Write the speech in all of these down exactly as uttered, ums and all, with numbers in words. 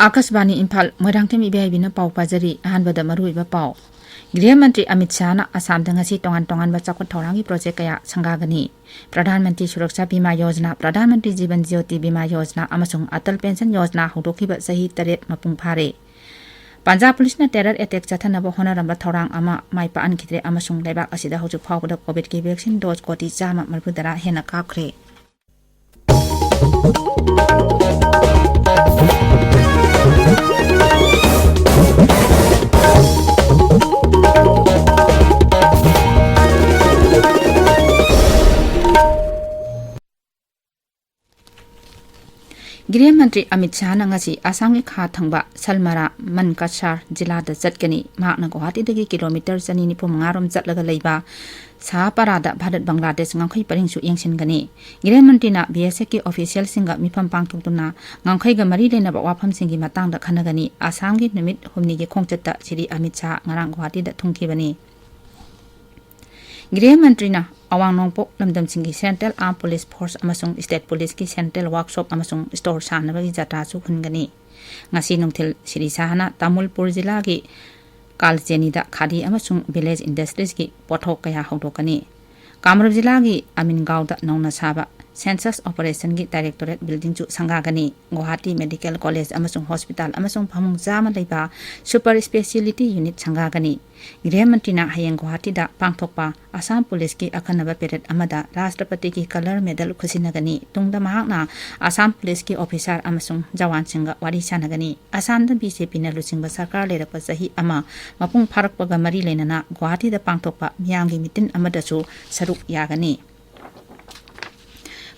ꯑꯥꯀꯥꯁꯕꯥꯅꯤ ꯏꯝꯐꯥꯜ, ꯃꯣꯏꯔꯥꯡꯊꯦꯝ ꯏꯕꯦꯍꯥꯏꯕꯤꯅ ꯄꯥꯎ ꯄꯥꯖꯔꯤ꯫ ꯑꯍꯥꯟꯕꯗ ꯃꯔꯨꯑꯣꯏꯕ ꯄꯥꯎ꯫ ꯒ꯭ꯔꯤꯍ ꯃꯟꯇ꯭ꯔꯤ ꯑꯃꯤꯠ ꯁꯥꯍꯅ ꯑꯁꯥꯝꯗ ꯉꯁꯤ ꯇꯣꯉꯥꯟ ꯇꯣꯉꯥꯟꯕ ꯆꯥꯎꯈꯠ ꯊꯧꯔꯥꯡꯒꯤ ꯄ꯭ꯔꯣꯖꯦꯛ ꯀꯌꯥ ꯁꯪꯒꯥꯒꯅꯤ꯫ ꯄ꯭ꯔꯙꯥꯟ ꯃꯟꯇ꯭ꯔꯤ ꯁꯨꯔꯛꯁꯥ ꯕꯤꯃꯥ ꯌꯣꯖꯅꯥ, ꯄ꯭ꯔꯙꯥꯟ ꯃꯟꯇ꯭ꯔꯤ ꯖꯤꯕꯟ ꯖ꯭ꯌꯣꯇꯤ ꯕꯤꯃꯥ ꯌꯣꯖꯅꯥ ꯑꯃꯁꯨꯡ ꯑꯇꯜ ꯄꯦꯟꯁꯟ ꯌꯣꯖꯅꯥ ꯍꯧꯗꯣꯛꯈꯤꯕ ꯆꯍꯤ ꯇꯔꯦꯠ ꯃꯄꯨꯡ ꯐꯥꯔꯦ꯫ ꯄꯟꯖꯥꯕ ꯄꯨꯂꯤꯁꯅ ꯇꯦꯔꯔ ꯑꯦꯇꯦꯛ ꯆꯠꯊꯅꯕ ꯍꯣꯠꯅꯔꯝꯕ ꯊꯧꯔꯥꯡ ꯑꯃ ꯃꯥꯏ ꯄꯥꯛꯍꯟꯈꯤꯗ꯭ꯔꯦ ꯑꯃꯁꯨꯡ ꯂꯩꯕꯥꯛ ꯑꯁꯤꯗ ꯍꯧꯖꯤꯛ ꯐꯥꯎꯕꯗ ꯀꯣꯚꯤꯗꯀꯤ ꯚꯦꯛꯁꯤꯟ ꯗꯣꯖ ꯀꯣꯇꯤ ꯆꯥꯝꯃ ꯃꯔꯤꯐꯨꯇꯔꯥ ꯍꯦꯟꯅ ꯀꯥꯞꯈ꯭ꯔꯦ꯫ ꯒ꯭ꯔꯤꯍ ꯃꯟꯇ꯭ꯔꯤ ꯑꯃꯤꯠ ꯁꯥꯍꯅ ꯉꯁꯤ ꯑꯁꯥꯝꯒꯤ ꯈꯥ ꯊꯪꯕ ꯁꯜꯃꯔꯥ ꯃꯟꯀꯁꯥꯔ ꯖꯤꯂꯥꯗ ꯆꯠꯀꯅꯤ꯫ ꯃꯍꯥꯛꯅ ꯒꯨꯋꯥꯍꯥꯇꯤꯗꯒꯤ ꯀꯤꯂꯣꯃꯤꯇꯔ ꯆꯅꯤ ꯅꯤꯐꯨ ꯃꯉꯥ ꯔꯣꯝ ꯆꯠꯂꯒ ꯂꯩꯕ ꯁꯍꯥꯄꯥꯔꯥꯗ ꯚꯥꯔꯠ ꯕꯪꯒ꯭ꯂꯥꯗꯦꯁ ꯉꯝꯈꯩ ꯄꯔꯤꯡꯁꯨ ꯌꯦꯡꯁꯤꯟꯒꯅꯤ꯫ ꯒ꯭ꯔꯤꯍ ꯃꯟꯇ꯭ꯔꯤꯅ ꯕꯤ ꯑꯦꯁ ꯑꯦꯐꯀꯤ ꯑꯣꯐꯤꯁꯤꯌꯦꯜꯁꯤꯡꯒ ꯃꯤꯐꯝ ꯄꯥꯡꯊꯣꯛꯇꯨꯅ ꯉꯝꯈꯩꯒ ꯃꯔꯤ ꯂꯩꯅꯕ ꯋꯥꯐꯝꯁꯤꯡꯒꯤ ꯃꯇꯥꯡꯗ ꯈꯟꯅꯒꯅꯤ꯫ ꯑꯁꯥꯝꯒꯤ ꯅꯨꯃꯤꯠ ꯍꯨꯝꯅꯤꯒꯤ ꯈꯣꯡꯆꯠꯇ ꯁ꯭ꯔꯤ ꯑꯃꯤꯠ ꯁꯥꯍ ꯉꯔꯥꯡ ꯒꯨꯋꯥꯍꯥꯇꯤꯗ ꯊꯨꯡꯈꯤꯕꯅꯤ꯫ ꯒ꯭ꯔꯤꯍ ꯃꯟꯇ꯭ꯔꯤꯅ ꯑꯋꯥꯡ ꯅꯣꯡꯄꯣꯛ ꯂꯝꯗꯝꯁꯤꯡꯒꯤ ꯁꯦꯟꯇ꯭ꯔꯦꯜ ꯑꯥꯔꯝ ꯄꯨꯂꯤꯁ ꯐꯣꯔꯁ ꯑꯃꯁꯨꯡ ꯁ꯭ꯇꯦꯠ ꯄꯨꯂꯤꯁꯀꯤ ꯁꯦꯟꯇ꯭ꯔꯦꯜ ꯋꯥꯔꯛꯁꯣꯞ ꯑꯃꯁꯨꯡ ꯁ꯭ꯇꯣꯔ ꯁꯥꯟꯅꯕꯒꯤ ꯖꯇ꯭ꯔꯥꯁꯨ ꯍꯨꯟꯒꯅꯤ꯫ ꯉꯁꯤ ꯅꯨꯡꯊꯤꯜ ꯁ꯭ꯔꯤ ꯁꯥꯍꯅ ꯇꯥꯃꯨꯜꯄꯨꯔ ꯖꯤꯂꯥꯒꯤ ꯀꯥꯜꯆꯦꯅꯤꯗ ꯈꯥꯗꯤ ꯑꯃꯁꯨꯡ ꯚꯤꯂꯦꯖ ꯏꯟꯗꯁꯇ꯭ꯔꯤꯁꯀꯤ ꯄꯣꯠꯊꯣꯛ ꯀꯌꯥ ꯍꯧꯗꯣꯛꯀꯅꯤ꯫ ꯀꯥꯃꯔꯨꯞ ꯖꯤꯂꯥꯒꯤ ꯑꯃꯤꯟꯒꯥꯎꯗ ꯅꯧꯅ ꯁꯥꯕ ꯁꯦꯟꯁꯁ ꯑꯣꯄꯔꯦꯁꯟꯒꯤ ꯗꯥꯏꯔꯦꯛꯇꯣꯔꯦꯠ ꯕꯤꯜꯗꯤꯡꯁꯨ ꯁꯪꯒꯥꯒꯅꯤ꯫ ꯒꯨꯋꯥꯍꯥꯇꯤ ꯃꯦꯗꯤꯀꯦꯜ ꯀꯣꯂꯦꯖ ꯑꯃꯁꯨꯡ ꯍꯣꯁꯄꯤꯇꯥꯜ ꯑꯃꯁꯨꯡ ꯐꯃꯨꯡ ꯆꯥꯝꯃ ꯂꯩꯕ ꯁꯨꯄꯔ ꯁ꯭ꯄꯦꯁꯤꯌꯦꯂꯤꯇꯤ ꯌꯨꯅꯤꯠ ꯁꯪꯒꯥꯒꯅꯤ꯫ ꯒ꯭ꯔꯤꯍ ꯃꯟꯇ꯭ꯔꯤꯅ ꯍꯌꯦꯡ ꯒꯨꯋꯥꯍꯥꯇꯤꯗ ꯄꯥꯡꯊꯣꯛꯄ ꯑꯁꯥꯝ ꯄꯨꯂꯤꯁꯀꯤ ꯑꯈꯟꯅꯕ ꯄꯦꯔꯦꯗ ꯑꯃꯗ ꯔꯥꯁꯇ꯭ꯔꯄꯇꯤꯒꯤ ꯀꯂꯔ ꯃꯦꯗꯜ ꯈꯨꯠꯁꯤꯟꯅꯒꯅꯤ꯫ ꯇꯨꯡꯗ ꯃꯍꯥꯛꯅ ꯑꯁꯥꯝ ꯄꯨꯂꯤꯁꯀꯤ ꯑꯣꯐꯤꯁꯥꯔ ꯑꯃꯁꯨꯡ ꯖꯋꯥꯟꯁꯤꯡꯒ ꯋꯥꯔꯤ ꯁꯥꯟꯅꯒꯅꯤ꯫ ꯑꯁꯥꯝꯗ ꯕꯤ ꯖꯦ ꯄꯤꯅ ꯂꯨꯆꯤꯡꯕ ꯁꯔꯀꯥꯔ ꯂꯩꯔꯛꯄ ꯆꯍꯤ ꯑꯃ ꯃꯄꯨꯡ ꯐꯥꯔꯛꯄꯒ ꯃꯔꯤ ꯂꯩꯅꯅ ꯒꯨꯋꯥꯍꯥꯇꯤꯗ ꯄꯥꯡꯊꯣꯛꯄ ꯃꯤꯌꯥꯝꯒꯤ ꯃꯤꯇꯤꯟ ꯑꯃꯗꯁꯨ ꯁꯔꯨꯛ ꯌꯥꯒꯅꯤ꯫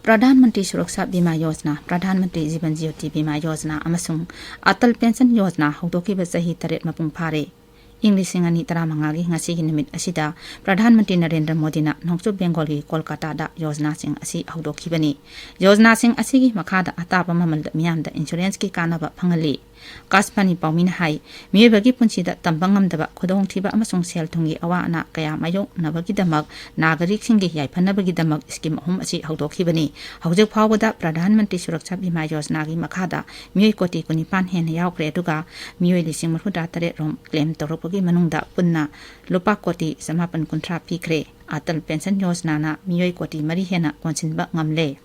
ꯄ꯭ꯔꯙꯥꯟ ꯃꯟꯇ꯭ꯔꯤ ꯁꯨꯔꯛꯁꯥ ꯕꯤꯃꯥ ꯌꯣꯖꯅꯥ, ꯄ꯭ꯔꯙꯥꯟ ꯃꯟꯇ꯭ꯔꯤ ꯖꯤꯕꯟ ꯖ꯭ꯌꯣꯇꯤ ꯕꯤꯃꯥ ꯌꯣꯖꯅꯥ ꯑꯃꯁꯨꯡ ꯑꯇꯜ ꯄꯦꯟꯁꯟ ꯌꯣꯖꯅꯥ ꯍꯧꯗꯣꯛꯈꯤꯕ ꯆꯍꯤ ꯇꯔꯦꯠ ꯃꯄꯨꯡ ꯐꯥꯔꯦ꯫ ꯏꯪ ꯂꯤꯁꯤꯡ ꯑꯅꯤ ꯇꯔꯥꯃꯉꯥꯒꯤ ꯉꯁꯤꯒꯤ ꯅꯨꯃꯤꯠ ꯑꯁꯤꯗ ꯄ꯭ꯔꯙꯥꯟ ꯃꯟꯇ꯭ꯔꯤ ꯅꯔꯦꯟꯗ꯭ꯔ ꯃꯣꯗꯤꯅ ꯅꯣꯡꯆꯨꯞ ꯕꯦꯡꯒꯣꯜꯒꯤ ꯀꯣꯜꯀꯥꯇꯥꯗ ꯌꯣꯖꯅꯥꯁꯤꯡ ꯑꯁꯤ ꯍꯧꯗꯣꯛꯈꯤꯕꯅꯤ꯫ ꯌꯣꯖꯅꯥꯁꯤꯡ ꯑꯁꯤꯒꯤ ꯃꯈꯥꯗ ꯑꯇꯥꯕ ꯃꯃꯜꯗ ꯃꯤꯌꯥꯝꯗ ꯏꯟꯁꯨꯔꯦꯟꯁꯀꯤ ꯀꯥꯟꯅꯕ ꯐꯪꯍꯜꯂꯤ꯫ ꯑꯀꯥꯁꯕꯥꯅꯤ ꯄꯥꯎꯃꯤꯅ ꯍꯥꯏ, ꯃꯤꯑꯣꯏꯕꯒꯤ ꯄꯨꯟꯁꯤꯗ ꯇꯝꯕ ꯉꯝꯗꯕ ꯈꯨꯗꯣꯡꯊꯤꯕ ꯑꯃꯁꯨꯡ ꯁꯦꯜ ꯊꯨꯝꯒꯤ ꯑꯋꯥ ꯑꯅꯥ ꯀꯌꯥ ꯃꯥꯌꯣꯛꯅꯕꯒꯤꯗꯃꯛ ꯅꯥꯒꯔꯤꯛꯁꯤꯡꯒꯤ ꯌꯥꯏꯐꯅꯕꯒꯤꯗꯃꯛ ꯁ꯭ꯀꯤꯝ ꯑꯍꯨꯝ ꯑꯁꯤ ꯍꯧꯗꯣꯛꯈꯤꯕꯅꯤ꯫ ꯍꯧꯖꯤꯛ ꯐꯥꯎꯕꯗ ꯄ꯭ꯔꯙꯥꯟ ꯃꯟꯇ꯭ꯔꯤ ꯁꯨꯔꯛꯁꯥ ꯕꯤꯃꯥ ꯌꯣꯖꯅꯥꯒꯤ ꯃꯈꯥꯗ ꯃꯤꯑꯣꯏ ꯀꯣꯇꯤ ꯀꯨꯟꯅꯤꯄꯥꯟ ꯍꯦꯟꯅ ꯌꯥꯎꯈ꯭ꯔꯦ, ꯑꯗꯨꯒ ꯃꯤꯑꯣꯏ ꯂꯤꯁꯤꯡ ꯃꯔꯤꯐꯨꯇꯔꯥ ꯇꯔꯦꯠ ꯔꯣꯝ ꯀ꯭ꯂꯦꯝ ꯇꯧꯔꯛꯄꯒꯤ ꯃꯅꯨꯡꯗ ꯄꯨꯟꯅ ꯂꯨꯄꯥ ꯀꯣꯇꯤ ꯆꯃꯥꯄꯟ ꯀꯨꯟꯊ꯭ꯔꯥ ꯄꯤꯈ꯭ꯔꯦ꯫ ꯑꯇꯜ ꯄꯦꯟꯁꯟ ꯌꯣꯖꯅꯥꯅ ꯃꯤꯑꯣꯏ ꯀꯣꯇꯤ ꯃꯔꯤ ꯍꯦꯟꯅ ꯀꯣꯟꯁꯤꯟꯕ ꯉꯝꯂꯦ꯫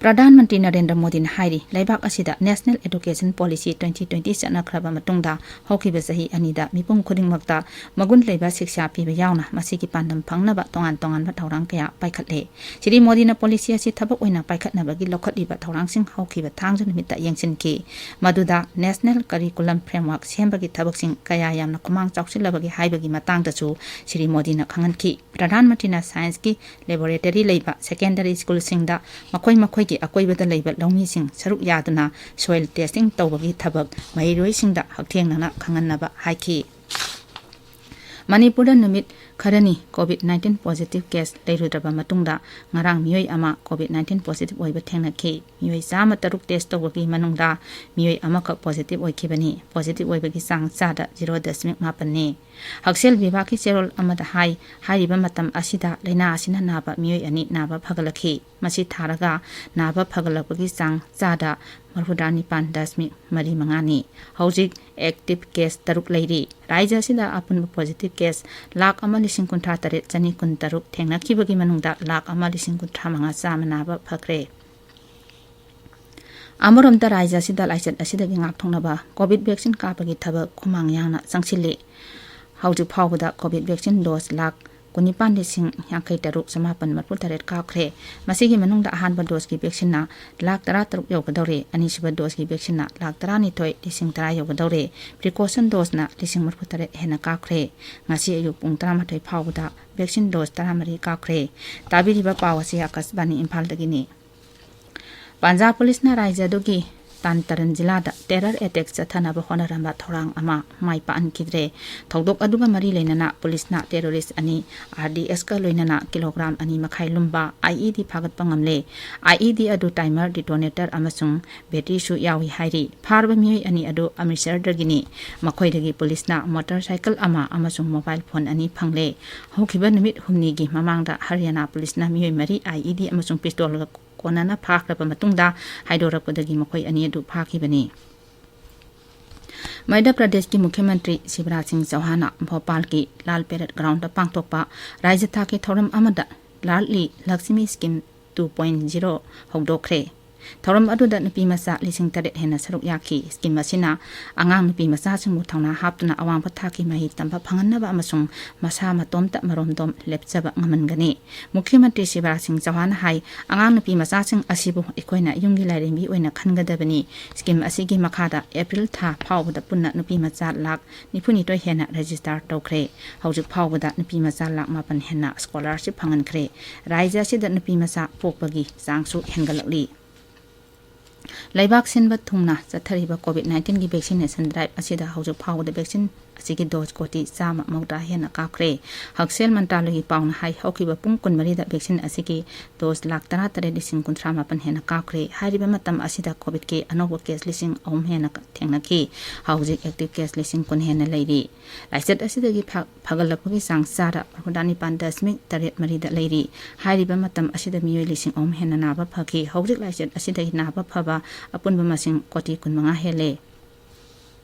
ꯄ꯭ꯔꯙꯥꯟ ꯃꯟꯇ꯭ꯔꯤ ꯅꯔꯦꯟꯗ꯭ꯔ ꯃꯣꯗꯤꯅ ꯍꯥꯏꯔꯤ, ꯂꯩꯕꯥꯛ ꯑꯁꯤꯗ National Education Policy twenty twenty ꯆꯠꯅꯈ꯭ꯔꯕ ꯃꯇꯨꯡꯗ ꯍꯧꯈꯤꯕ ꯆꯍꯤ ꯑꯅꯤꯗ ꯃꯤꯄꯨꯝ ꯈꯨꯗꯤꯡꯃꯛꯇ ꯃꯒꯨꯟ ꯂꯩꯕ ꯁꯤꯛꯁꯥ ꯄꯤꯕ ꯌꯥꯎꯅ ꯃꯁꯤꯒꯤ ꯄꯥꯟꯗꯝ ꯐꯪꯅꯕ ꯇꯣꯉꯥꯟ ꯇꯣꯉꯥꯟꯕ ꯊꯧꯔꯥꯡ ꯀꯌꯥ ꯄꯥꯏꯈꯠꯂꯦ꯫ ꯁ꯭ꯔꯤ ꯃꯣꯗꯤꯅ ꯄꯣꯂꯤꯁꯤ ꯑꯁꯤ ꯊꯕꯛ ꯑꯣꯏꯅ ꯄꯥꯏꯈꯠꯅꯕꯒꯤ ꯂꯧꯈꯠꯂꯤꯕ ꯊꯧꯔꯥꯡꯁꯤꯡ ꯍꯧꯈꯤꯕ ꯊꯥꯡꯖ ꯅꯨꯃꯤꯠꯇ ꯌꯦꯡꯁꯤꯟꯈꯤ꯫ ꯃꯗꯨꯗ National Curriculum Framework ꯁꯦꯝꯕꯒꯤ ꯊꯕꯛꯁꯤꯡ ꯀꯌꯥ ꯌꯥꯝꯅ ꯈꯨꯃꯥꯡ ꯆꯥꯎꯁꯤꯜꯂꯕꯒꯦ ꯍꯥꯏꯕꯒꯤ ꯃꯇꯥꯡꯗꯁꯨ ꯁ꯭ꯔꯤ ꯃꯣꯗꯤꯅ ꯈꯪꯍꯟꯈꯤ꯫ ꯄ꯭ꯔꯙꯥꯟ ꯃꯟꯇ꯭ꯔꯤꯅ ꯁꯥꯏꯟꯁꯀꯤ ꯂꯦꯕꯣꯔꯦꯇꯔꯤ ꯂꯩꯕ ꯁꯦꯀꯦꯟꯗꯔꯤ ꯁ꯭ꯀꯨꯜꯁꯤꯡꯗ ꯃꯈꯣꯏ ꯃꯈꯣꯏꯒꯤ ꯑꯀꯣꯏꯕꯗ ꯂꯩꯕ ꯂꯧꯃꯤꯁꯤꯡ ꯁꯔꯨꯛ ꯌꯥꯗꯨꯅ soil testing ꯇꯧꯕꯒꯤ ꯊꯕꯛ ꯃꯍꯩꯔꯣꯏꯁꯤꯡꯗ ꯍꯛꯊꯦꯡꯅꯅ ꯈꯪꯍꯟꯅꯕ ꯍꯥꯏꯈꯤ꯫ ꯃꯅꯤꯄꯨꯔꯗ ꯅꯨꯃꯤꯠ ꯈꯔꯅꯤ COVID nineteen positive case ꯂꯩꯔꯨꯗ꯭ꯔꯕ ꯃꯇꯨꯡꯗ ꯉꯔꯥꯡ ꯃꯤꯑꯣꯏ ꯑꯃ COVID nineteen positive ꯑꯣꯏꯕ ꯊꯦꯡꯅꯈꯤ꯫ ꯃꯤꯑꯣꯏ ꯆꯥꯝꯃ ꯇꯔꯨꯛ test ꯇꯧꯕꯒꯤ ꯃꯅꯨꯡꯗ ꯃꯤꯑꯣꯏ ꯑꯃꯈꯛ positive ꯑꯣꯏꯈꯤꯕꯅꯤ꯫ Positive ꯑꯣꯏꯕꯒꯤ ꯆꯥꯡ ꯆꯥꯗ zero dot ꯃꯥꯄꯟꯅꯤ꯫ ꯍꯛꯁꯦꯜ ꯕꯤꯚꯥꯒꯀꯤ ꯆꯦꯔꯣꯜ ꯑꯃꯗ ꯍꯥꯏ, ꯍꯥꯏꯔꯤꯕ ꯃꯇꯝ ꯑꯁꯤꯗ ꯂꯥꯏꯅꯥ ꯑꯁꯤꯅ ꯅꯥꯕ ꯃꯤꯑꯣꯏ ꯑꯅꯤ ꯅꯥꯕ ꯐꯒꯠꯂꯛꯈꯤ꯫ ꯃꯁꯤ ꯊꯥꯔꯒ ꯅꯥꯕ ꯐꯒꯠꯂꯛꯄꯒꯤ ꯆꯥꯡ ꯆꯥꯗ ꯃꯔꯤꯐꯨꯇꯔꯥ ꯅꯤꯄꯥꯟ ꯗꯁꯃꯤꯛ ꯃꯔꯤ ꯃꯉꯥꯅꯤ꯫ ꯍꯧꯖꯤꯛ active case ꯇꯔꯨꯛ ꯂꯩꯔꯤ꯫ ꯔꯥꯖ꯭ꯌ ꯑꯁꯤꯗ ꯑꯄꯨꯟꯕ positive case ꯂꯥꯈ ꯑꯃ ꯂꯤꯁꯤꯡ ꯀꯨꯟꯊ꯭ꯔꯥ ꯇꯔꯦꯠ ꯆꯅꯤ ꯀꯨꯟ ꯇꯔꯨꯛ ꯊꯦꯡꯅꯈꯤꯕꯒꯤ ꯃꯅꯨꯡꯗ ꯂꯥꯈ ꯑꯃ ꯂꯤꯁꯤꯡ ꯀꯨꯟꯊ꯭ꯔꯥ ꯃꯉꯥ ꯆꯥꯝꯃ ꯅꯥꯕ ꯐꯈ꯭ꯔꯦ꯫ ꯑꯃꯔꯣꯝꯗ ꯔꯥꯖ꯭ꯌ ꯑꯁꯤꯗ ꯂꯥꯏꯆꯠ ꯑꯁꯤꯗꯒꯤ ꯉꯥꯛꯊꯣꯛꯅꯕ COVID vaccine ꯀꯥꯞꯄꯒꯤ ꯊꯕꯛ ꯈꯨꯃꯥꯡ ꯌꯥꯡꯅ ꯆꯪꯁꯤꯜꯂꯤ꯫ ꯍꯧꯖꯤꯛ ꯐꯥꯎꯕꯗ COVID vaccine dose ꯂꯥꯈ ꯀꯨꯟꯅꯤꯄꯥꯟ ꯂꯤꯁꯤꯡ ꯌꯥꯡꯈꯩ ꯇꯔꯨꯛ ꯆꯃꯥꯄꯟ ꯃꯔꯤꯐꯨ ꯇꯔꯦꯠ ꯀꯥꯞꯈ꯭ꯔꯦ꯫ ꯃꯁꯤꯒꯤ ꯃꯅꯨꯡꯗ ꯑꯍꯥꯟꯕ doseꯀꯤ vaccineꯅ ꯂꯥꯈ ꯇꯔꯥ ꯇꯔꯨꯛ ꯌꯧꯒꯗꯧꯔꯦ, ꯑꯅꯤꯁꯨꯕ doseꯀꯤ vaccineꯅ ꯂꯥꯈ ꯇꯔꯥꯅꯤꯊꯣꯏ ꯂꯤꯁꯤꯡ ꯇꯔꯥ ꯌꯧꯒꯗꯧꯔꯦ꯫ Precaution doseꯅ ꯂꯤꯁꯤꯡ ꯃꯔꯤꯐꯨ ꯇꯔꯦꯠ ꯍꯦꯟꯅ ꯀꯥꯞꯈ꯭ꯔꯦ꯫ ꯉꯁꯤ ꯑꯌꯨꯛ ꯄꯨꯡ ꯇꯔꯥꯃꯥꯊꯣꯏ ꯐꯥꯎꯕꯗ vaccine dose ꯇꯔꯥꯃꯔꯤ ꯀꯥꯞꯈ꯭ꯔꯦ꯫ ꯇꯥꯕꯤꯔꯤꯕ ꯄꯥꯎ ꯑꯁꯤ ꯑꯀꯥꯁꯕꯥꯅꯤ ꯏꯝꯐꯥꯜꯗꯒꯤꯅꯤ꯫ ꯄꯟꯖꯥꯕ ꯄꯨꯂꯤꯁꯅ ꯔꯥꯖ꯭ꯌ ꯑꯗꯨꯒꯤ ꯇꯥꯟ ꯇꯔꯟ ꯖꯤꯂꯥꯗ terror attack ꯆꯠꯊꯅꯕ ꯍꯣꯠꯅꯔꯝꯕ ꯊꯧꯔꯥꯡ ꯑꯃ ꯃꯥꯏ ꯄꯥꯛꯍꯟꯈꯤꯗ꯭ꯔꯦ꯫ ꯊꯧꯗꯣꯛ ꯑꯗꯨꯒ ꯃꯔꯤ ꯂꯩꯅꯅ ꯄꯨꯂꯤꯁꯅ terrorist ꯑꯅꯤ R D X ꯀ ꯂꯣꯏꯅꯅ kilogram ꯑꯅꯤ ꯃꯈꯥꯏ ꯂꯨꯝꯕ I E D ꯐꯥꯒꯠꯄ ꯉꯝꯂꯦ꯫ I E D ꯑꯗꯨ timer, detonator ꯑꯃꯁꯨꯡ battery ꯁꯨ ꯌꯥꯎꯏ ꯍꯥꯏꯔꯤ꯫ ꯐꯥꯔꯕ ꯃꯤꯑꯣꯏ ꯑꯅꯤ ꯑꯗꯨ ꯑꯃ꯭ꯔꯤꯠꯁꯔꯗꯒꯤꯅꯤ꯫ ꯃꯈꯣꯏꯗꯒꯤ ꯄꯨꯂꯤꯁꯅ motorcycle ꯑꯃ ꯑꯃꯁꯨꯡ mobile phone ꯑꯅꯤ ꯐꯪꯂꯦ꯫ ꯍꯧꯈꯤꯕ ꯅꯨꯃꯤꯠ ꯍꯨꯝꯅꯤꯒꯤ ꯃꯃꯥꯡꯗ ꯍꯔꯤꯌꯥꯅꯥ ꯄꯨꯂꯤꯁꯅ ꯃꯤꯑꯣꯏ ꯃꯔꯤ I E D ꯑꯃꯁꯨꯡ pistol ꯒ ꯀꯣꯟꯅꯅ ꯐꯥꯈ꯭ꯔꯕ ꯃꯇꯨꯡꯗ ꯍꯥꯏꯗꯣꯔꯛꯄꯗꯒꯤ ꯃꯈꯣꯏ ꯑꯅꯤ ꯑꯗꯨ ꯐꯥꯈꯤꯕꯅꯤ꯫ ꯃꯙ꯭ꯌ ꯄ꯭ꯔꯗꯦꯁꯀꯤ ꯃꯨꯈ꯭ꯌ ꯃꯟꯇ꯭ꯔꯤ ꯁꯤꯕꯔꯥꯖ ꯁꯤꯡ ꯆꯧꯍꯥꯟꯅ ꯚꯣꯄꯥꯜꯒꯤ ꯂꯥꯜ ꯄꯦꯔꯦꯗ ꯒ꯭ꯔꯥꯎꯟꯗ ꯄꯥꯡꯊꯣꯛꯄ ꯔꯥꯖ꯭ꯌ ꯊꯥꯛꯀꯤ ꯊꯧꯔꯝ ꯑꯃꯗ ꯂꯥꯜꯂꯤ Lakshmi scheme two point zero ꯍꯧꯗꯣꯛꯈ꯭ꯔꯦ꯫ ꯊꯧꯔꯝ ꯑꯗꯨꯗ ꯅꯨꯄꯤ ꯃꯆꯥ ꯂꯤꯁꯤꯡ ꯇꯔꯦꯠ ꯍꯦꯟꯅ ꯁꯔꯨꯛ ꯌꯥꯈꯤ꯫ Scheme ꯑꯁꯤꯅ ꯑꯉꯥꯡ ꯅꯨꯄꯤ ꯃꯆꯥꯁꯤꯡꯕꯨ ꯊꯧꯅꯥ ꯍꯥꯞꯇꯨꯅ ꯑꯋꯥꯡꯕ ꯊꯥꯛꯀꯤ ꯃꯍꯩ ꯇꯝꯕ ꯐꯪꯍꯟꯅꯕ ꯑꯃꯁꯨꯡ ꯃꯁꯥ ꯃꯇꯣꯝꯇ ꯃꯔꯣꯝꯗꯣꯝ ꯂꯦꯞꯆꯕ ꯉꯝꯍꯟꯒꯅꯤ꯫ ꯃꯨꯈ꯭ꯌ ꯃꯟꯇ꯭ꯔꯤ ꯁꯤꯕꯔꯥꯖ ꯁꯤꯡ ꯆꯧꯍꯥꯟꯅ ꯍꯥꯏ, ꯑꯉꯥꯡ ꯅꯨꯄꯤ ꯃꯆꯥꯁꯤꯡ ꯑꯁꯤꯕꯨ ꯑꯩꯈꯣꯏꯅ ꯌꯨꯝꯒꯤ ꯂꯥꯏꯔꯦꯝꯕꯤ ꯑꯣꯏꯅ ꯈꯟꯒꯗꯕꯅꯤ꯫ Scheme ꯑꯁꯤꯒꯤ ꯃꯈꯥꯗ April ꯊꯥ ꯐꯥꯎꯕꯗ ꯄꯨꯟꯅ ꯅꯨꯄꯤ ꯃꯆꯥ ꯂꯥꯈ ꯅꯤꯐꯨꯅꯤꯊꯣꯏ ꯍꯦꯟꯅ register ꯇꯧꯈ꯭ꯔꯦ꯫ ꯍꯧꯖꯤꯛ ꯐꯥꯎꯕꯗ ꯅꯨꯄꯤ ꯃꯆꯥ ꯂꯥꯈ ꯃꯥꯄꯟ ꯍꯦꯟꯅ scholarship ꯐꯪꯍꯟꯈ꯭ꯔꯦ꯫ ꯔꯥꯖ꯭ꯌ ꯑꯁꯤꯗ ꯅꯨꯄꯤ ꯃꯆꯥ ꯄꯣꯛꯄꯒꯤ ꯆꯥꯡꯁꯨ ꯍꯦꯟꯒꯠꯂꯛꯂꯤ꯫ ꯂꯩꯕꯥꯛ ꯁꯤꯟꯕ ꯊꯨꯡꯅ ꯆꯠꯊꯔꯤꯕ COVID nineteen ꯒꯤ vaccination drive ꯑꯁꯤꯗ ꯍꯧꯖꯤꯛ ꯐꯥꯎꯕꯗ vaccine ꯑꯁꯤꯒꯤ dose ꯀꯣꯇꯤ ꯆꯥꯝꯃ ꯃꯧꯗ꯭ꯔꯥ ꯍꯦꯟꯅ ꯀꯥꯞꯈ꯭ꯔꯦ꯫ ꯍꯛꯁꯦꯜ ꯃꯟꯇ꯭ꯔꯥꯂꯌꯒꯤ ꯄꯥꯎꯅ ꯍꯥꯏ, ꯍꯧꯈꯤꯕ ꯄꯨꯡ ꯀꯨꯟꯃꯔꯤꯗ vaccine ꯑꯁꯤꯒꯤ dose ꯂꯥꯈ ꯇꯔꯥꯇꯔꯦꯠ ꯂꯤꯁꯤꯡ ꯀꯨꯟꯊ꯭ꯔꯥ ꯃꯥꯄꯟ ꯍꯦꯟꯅ ꯀꯥꯞꯈ꯭ꯔꯦ꯫ ꯍꯥꯏꯔꯤꯕ ꯃꯇꯝ ꯑꯁꯤꯗ COVID ꯀꯤ ꯑꯅꯧꯕ case ꯂꯤꯁꯤꯡ ꯑꯍꯨꯝ ꯍꯦꯟꯅ ꯊꯦꯡꯅꯈꯤ꯫ ꯍꯧꯖꯤꯛ active case ꯂꯤꯁꯤꯡ ꯀꯨꯟ ꯍꯦꯟꯅ ꯂꯩꯔꯤ꯫ ꯂꯥꯏꯆꯠ ꯑꯁꯤꯗꯒꯤ ꯐ-, ꯐꯒꯠꯂꯛꯄꯒꯤ ꯆꯥꯡ ꯆꯥꯗ ꯃꯔꯤꯐꯨꯇꯔꯥꯅꯤꯄꯥꯟ ꯗꯁꯃꯤꯛ ꯇꯔꯦꯠ ꯃꯔꯤꯗ ꯂꯩꯔꯤ꯫ ꯍꯥꯏꯔꯤꯕ ꯃꯇꯝ ꯑꯁꯤꯗ ꯃꯤꯑꯣꯏ ꯂꯤꯁꯤꯡ ꯑꯍꯨꯝ ꯍꯦꯟꯅ ꯅꯥꯕ ꯐꯈꯤ꯫ ꯍꯧꯖꯤꯛ ꯂꯥꯏꯆꯠ ꯑꯁꯤꯗꯒꯤ ꯅꯥꯕ ꯐꯕ ꯑꯄꯨꯟꯕ ꯃꯁꯤꯡ ꯀꯣꯇꯤ ꯀꯨꯟꯃꯉꯥ ꯍꯦꯜꯂꯦ꯫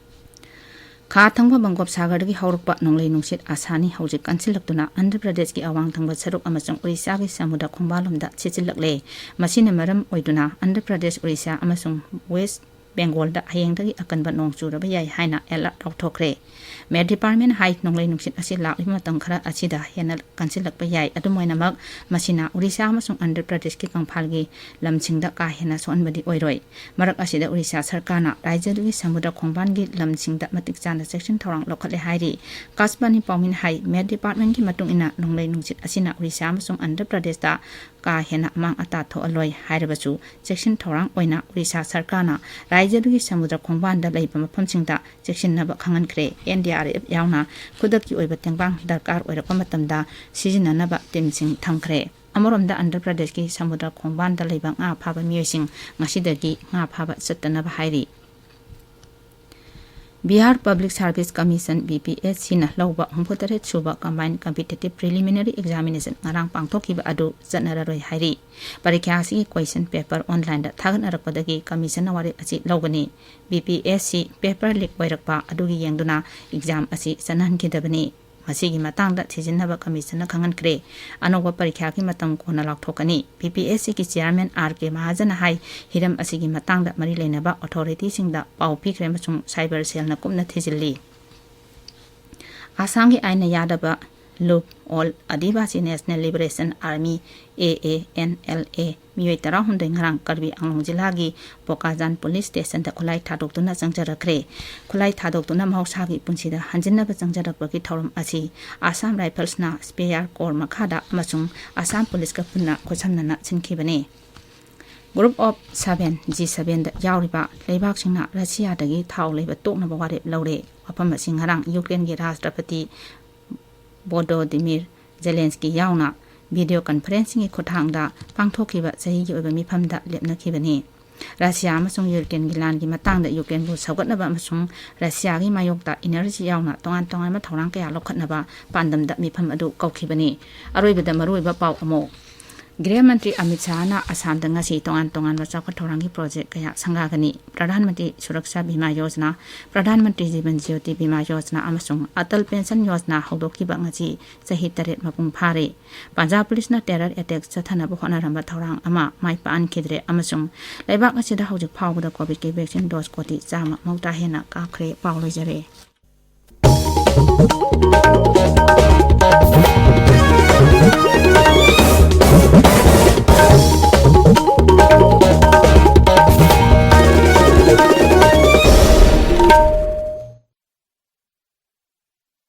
ꯈꯥ ꯊꯪꯕ ꯕꯪꯒꯣꯞꯁꯥꯒꯔꯗꯒꯤ ꯍꯧꯔꯛꯄ ꯅꯣꯡꯂꯩ ꯅꯨꯡꯁꯤꯠ ꯑꯁꯥꯅꯤ ꯍꯧꯖꯤꯛ ꯀꯟꯁꯤꯜꯂꯛꯇꯨꯅ ꯑꯟꯙ꯭ꯔ ꯄ꯭ꯔꯗꯦꯁꯀꯤ ꯑꯋꯥꯡ ꯊꯪꯕ ꯁꯔꯨꯛ ꯑꯃꯁꯨꯡ ꯑꯣꯔꯤꯁꯥꯒꯤ ꯁꯃꯨꯗ꯭ꯔ ꯈꯣꯡꯕꯥꯜꯂꯣꯝꯗ ꯁꯤꯠꯆꯤꯜꯂꯛꯂꯦ꯫ ꯃꯁꯤꯅ ꯃꯔꯝ ꯑꯣꯏꯗꯨꯅ ꯑꯟꯙ꯭ꯔ ꯄ꯭ꯔꯗꯦꯁ, ꯑꯣꯔꯤꯁꯥ ꯑꯃꯁꯨꯡ ꯋꯦꯁ ꯕꯦꯡꯒꯣꯜꯗ ꯍꯌꯦꯡꯗꯒꯤ ꯑꯀꯟꯕ ꯅꯣꯡ ꯆꯨꯔꯕ ꯌꯥꯏ ꯍꯥꯏꯅ alert ꯂꯥꯎꯊꯣꯛꯈ꯭ꯔꯦ꯫ Met Department ꯍꯥꯏ, ꯅꯣꯡꯂꯩ ꯅꯨꯡꯁꯤꯠ ꯑꯁꯤ ꯂꯥꯛꯂꯤꯕ ꯃꯇꯝ ꯈꯔ ꯑꯁꯤꯗ ꯍꯦꯟꯅ ꯀꯟꯁꯤꯜꯂꯛꯄ ꯌꯥꯏ꯫ ꯑꯗꯨꯝ ꯑꯣꯏꯅꯃꯛ, ꯃꯁꯤꯅ ꯑꯣꯔꯤꯁꯥ ꯑꯃꯁꯨꯡ ꯑꯟꯙ꯭ꯔ ꯄ꯭ꯔꯗꯦꯁꯀꯤ ꯀꯪꯐꯥꯜꯒꯤ ꯂꯝꯁꯤꯡꯗ ꯀꯥ ꯍꯦꯟꯅ ꯁꯣꯛꯍꯟꯕꯗꯤ ꯑꯣꯏꯔꯣꯏ꯫ ꯃꯔꯛ ꯑꯁꯤꯗ, ꯑꯣꯔꯤꯁꯥ ꯁꯔꯀꯥꯔꯅ ꯔꯥꯖ꯭ꯌꯗꯨꯒꯤ ꯁꯃꯨꯗ꯭ꯔ ꯈꯣꯡꯕꯥꯟꯒꯤ ꯂꯝꯁꯤꯡꯗ ꯃꯇꯤꯛ ꯆꯥꯅ ꯆꯦꯛꯁꯤꯟ ꯊꯧꯔꯥꯡ ꯂꯧꯈꯠꯂꯦ ꯍꯥꯏꯔꯤ꯫ ꯑꯀꯥꯁꯕꯥꯅꯤ ꯄꯥꯎꯃꯤꯅ ꯍꯥꯏ, Met Department ꯀꯤ ꯃꯇꯨꯡ ꯏꯟꯅ, ꯅꯣꯡꯂꯩ ꯅꯨꯡꯁꯤꯠ ꯑꯁꯤꯅ ꯑꯣꯔꯤꯁꯥ ꯑꯃꯁꯨꯡ ꯑꯟꯙ꯭ꯔ ꯄ꯭ꯔꯗꯦꯁꯇ ꯀꯥ ꯍꯦꯟꯅ ꯑꯃꯥꯡ ꯑꯇꯥ ꯊꯣꯛꯍꯜꯂꯣꯏ ꯍꯥꯏꯔꯕꯁꯨ, ꯆꯦꯛꯁꯤꯟ ꯊꯧꯔꯥꯡ ꯑꯣꯏꯅ ꯑꯣꯔꯤꯁꯥ ꯁꯔꯀꯥꯔꯅ ꯔꯥꯖ꯭ꯌꯗꯨꯒꯤ ꯁꯃꯨꯗ꯭ꯔ ꯈꯣꯡꯕꯥꯟꯗ ꯂꯩꯕ ꯃꯐꯝꯁꯤꯡꯗ ꯆꯦꯛꯁꯤꯟꯅꯕ ꯈꯪꯍꯟꯈ꯭ꯔꯦ꯫ ꯑꯦꯟ ꯗꯤ ꯑꯥꯔ ꯑꯦꯐ ꯌꯥꯎꯅ ꯈꯨꯗꯛꯀꯤ ꯑꯣꯏꯕ ꯇꯦꯡꯕꯥꯡ ꯗꯔꯀꯥꯔ ꯑꯣꯏꯔꯛꯄ ꯃꯇꯝꯗ ꯁꯤꯖꯤꯟꯅꯅꯕ ꯇꯤꯝꯁꯤꯡ ꯊꯝꯈ꯭ꯔꯦ꯫ ꯑꯃꯔꯣꯝꯗ, ꯑꯟꯙ꯭ꯔ ꯄ꯭ꯔꯗꯦꯁꯀꯤ ꯁꯃꯨꯗ꯭ꯔ ꯈꯣꯡꯕꯥꯟꯗ ꯂꯩꯕ ꯉꯥ ꯐꯥꯕ ꯃꯤꯑꯣꯏꯁꯤꯡ ꯉꯁꯤꯗꯒꯤ ꯉꯥ ꯐꯥꯕ ꯆꯠꯇꯅꯕ ꯍꯥꯏꯔꯤ꯫ Bihar public service commission, B P S ꯁꯤꯅ ꯂꯧꯕ ꯍꯨꯝꯐꯨꯇꯔꯦꯠ ꯁꯨꯕ Combined Competitive Preliminary Examination ꯉꯔꯥꯡ ꯄꯥꯡꯊꯣꯛꯈꯤꯕ ꯑꯗꯨ ꯆꯠꯅꯔꯔꯣꯏ ꯍꯥꯏꯔꯤ꯫ ꯄꯔꯤꯈ꯭ꯌꯥ ꯑꯁꯤꯒꯤ question paper online-ꯗ ꯊꯥꯒꯠꯅꯔꯛꯄꯗꯒꯤ ꯀꯃꯤꯁꯟꯅ ꯋꯥꯔꯦꯞ ꯑꯁꯤ ꯂꯧꯕꯅꯤ꯫ B P S C paper leak ꯑꯣꯏꯔꯛꯄ ꯑꯗꯨꯒꯤ ꯌꯦꯡꯗꯨꯅ exam ꯑꯁꯤ ꯆꯠꯅꯍꯟꯈꯤꯗꯕꯅꯤ꯫ ꯃꯁꯤꯒꯤ ꯃꯇꯥꯡꯗ ꯊꯤꯖꯤꯟꯅꯕ ꯀꯃꯤꯁꯟꯅ ꯈꯪꯍꯟꯈ꯭ꯔꯦ꯫ ꯑꯅꯧꯕ ꯄꯔꯤꯈ꯭ꯌꯥꯒꯤ ꯃꯇꯝ ꯀꯣꯟꯅ ꯂꯥꯎꯊꯣꯛꯀꯅꯤ꯫ ꯕꯤ ꯄꯤ ꯑꯦꯁ ꯁꯤꯒꯤ chairman ꯑꯥꯔ ꯀꯦ ꯃꯍꯥꯖꯟꯅ ꯍꯥꯏ, ꯍꯤꯔꯝ ꯑꯁꯤꯒꯤ ꯃꯇꯥꯡꯗ ꯃꯔꯤ ꯂꯩꯅꯕ authority-ꯁꯤꯡꯗ ꯄꯥꯎ ꯄꯤꯈ꯭ꯔꯦ ꯑꯃꯁꯨꯡ cyber cell-ꯅ ꯀꯨꯞꯅ ꯊꯤꯖꯤꯜꯂꯤ꯫ ꯑꯁꯥꯝꯒꯤ ꯑꯥꯏꯟꯅ ꯌꯥꯗꯕ ꯂꯨꯞ all Adivasi national liberation army, A A N L A, ꯃꯤꯑꯣꯏ ꯇꯔꯥꯍꯨꯝꯗꯣꯏ ꯉꯔꯥꯡ ꯀꯔꯕꯤ ꯑꯪꯂꯣꯡ ꯖꯤꯂꯥꯒꯤ ꯕꯣꯀꯥꯖꯥꯟ ꯄꯨꯂꯤꯁ ꯁ꯭ꯇꯦꯁꯟꯗ ꯈꯨꯠꯂꯥꯏ ꯊꯥꯗꯣꯛꯇꯨꯅ ꯆꯪꯖꯔꯛꯈ꯭ꯔꯦ꯫ ꯈꯨꯠꯂꯥꯏ ꯊꯥꯗꯣꯛꯇꯨꯅ ꯃꯍꯧꯁꯥꯒꯤ ꯄꯨꯟꯁꯤꯗ ꯍꯟꯖꯤꯟꯅꯕ ꯆꯪꯖꯔꯛꯄꯒꯤ ꯊꯧꯔꯝ ꯑꯁꯤ ꯑꯁꯥꯝ ꯔꯥꯏꯐꯜꯁꯅ ꯁ꯭ꯄꯦꯌꯥꯔ ꯀꯣꯔ ꯃꯈꯥꯗ ꯑꯃꯁꯨꯡ ꯑꯁꯥꯝ ꯄꯨꯂꯤꯁꯀ ꯄꯨꯟꯅ ꯈꯨꯠꯁꯝꯅꯅ ꯁꯤꯟꯈꯤꯕꯅꯤ꯫ Group of Seven, ꯖꯤ ꯁꯚꯦꯟꯗ ꯌꯥꯎꯔꯤꯕ ꯂꯩꯕꯥꯛꯁꯤꯡꯅ ꯔꯁꯤꯌꯥꯗꯒꯤ ꯊꯥꯎ ꯂꯩꯕ ꯇꯣꯛꯅꯕ ꯋꯥꯔꯦꯞ ꯂꯧꯔꯦ꯫ ꯋꯥꯐꯝ ꯑꯁꯤ ꯉꯔꯥꯡ ꯌꯨꯀ꯭ꯔꯦꯟꯒꯤ ꯔꯥꯁꯇ꯭ꯔꯄꯇꯤ ꯕꯣꯗꯣꯗꯤꯃꯤꯔ ꯖꯦꯂꯦꯟꯁꯀꯤ ꯌꯥꯎꯅ video conferencing-ꯒꯤ ꯈꯨꯠꯊꯥꯡꯗ ꯄꯥꯡꯊꯣꯛꯈꯤꯕ ꯆꯍꯤꯒꯤ ꯑꯣꯏꯕ ꯃꯤꯐꯝꯗ ꯂꯦꯞꯅꯈꯤꯕꯅꯤ꯫ ꯔꯁꯤꯌꯥ ꯑꯃꯁꯨꯡ ꯌꯨꯀ꯭ꯔꯦꯟꯒꯤ ꯂꯥꯟꯒꯤ ꯃꯇꯥꯡꯗ ꯌꯨꯀ꯭ꯔꯦꯟꯕꯨ ꯁꯧꯒꯠꯅꯕ ꯑꯃꯁꯨꯡ ꯔꯁꯤꯌꯥꯒꯤ ꯃꯥꯌꯣꯛꯇ energy ꯌꯥꯎꯅ ꯇꯣꯉꯥꯟ ꯇꯣꯉꯥꯟꯕ ꯊꯧꯔꯥꯡ ꯀꯌꯥ ꯂꯧꯈꯠꯅꯕ ꯄꯥꯟꯗꯝꯗ ꯃꯤꯐꯝ ꯑꯗꯨ ꯀꯧꯈꯤꯕꯅꯤ꯫ ꯑꯔꯣꯏꯕꯗ ꯃꯔꯨꯑꯣꯏꯕ ꯄꯥꯎ ꯑꯃꯨꯛ꯫ ꯒ꯭ꯔꯤꯍ ꯃꯟꯇ꯭ꯔꯤ ꯑꯃꯤꯠ ꯁꯥꯍꯅ ꯑꯁꯥꯝꯗ ꯉꯁꯤ ꯇꯣꯉꯥꯟ ꯇꯣꯉꯥꯟꯕ ꯆꯥꯎꯈꯠ ꯊꯧꯔꯥꯡꯒꯤ project ꯀꯌꯥ ꯁꯪꯒꯥꯒꯅꯤ꯫ ꯄ꯭ꯔꯙꯥꯟ ꯃꯟꯇ꯭ꯔꯤ ꯁꯨꯔꯛꯁꯥ ꯕꯤꯃꯥ ꯌꯣꯖꯅꯥ, ꯄ꯭ꯔꯙꯥꯟ ꯃꯟꯇ꯭ꯔꯤ ꯖꯤꯕꯟ ꯖ꯭ꯌꯣꯇꯤ ꯕꯤꯃꯥ ꯌꯣꯖꯅꯥ ꯑꯃꯁꯨꯡ ꯑꯇꯜ ꯄꯦꯟꯁꯟ ꯌꯣꯖꯅꯥ ꯍꯧꯗꯣꯛꯈꯤꯕ ꯉꯁꯤ ꯆꯍꯤ ꯇꯔꯦꯠ ꯃꯄꯨꯡ ꯐꯥꯔꯦ꯫ ꯄꯟꯖꯥꯕ ꯄꯨꯂꯤꯁꯅ terror attack ꯆꯠꯊꯅꯕ ꯍꯣꯠꯅꯔꯝꯕ ꯊꯧꯔꯥꯡ ꯑꯃ ꯃꯥꯏ ꯄꯥꯛꯍꯟꯈꯤꯗ꯭ꯔꯦ ꯑꯃꯁꯨꯡ ꯂꯩꯕꯥꯛ ꯑꯁꯤꯗ ꯍꯧꯖꯤꯛ ꯐꯥꯎꯕꯗ COVID-ꯀꯤ vaccine dose ꯀꯣꯇꯤ ꯆꯥꯝꯃ ꯃꯧꯗ꯭ꯔꯥ ꯍꯦꯟꯅ ꯀꯥꯞꯈ꯭ꯔꯦ꯫ ꯄꯥꯎ ꯂꯣꯏꯖꯔꯦ꯫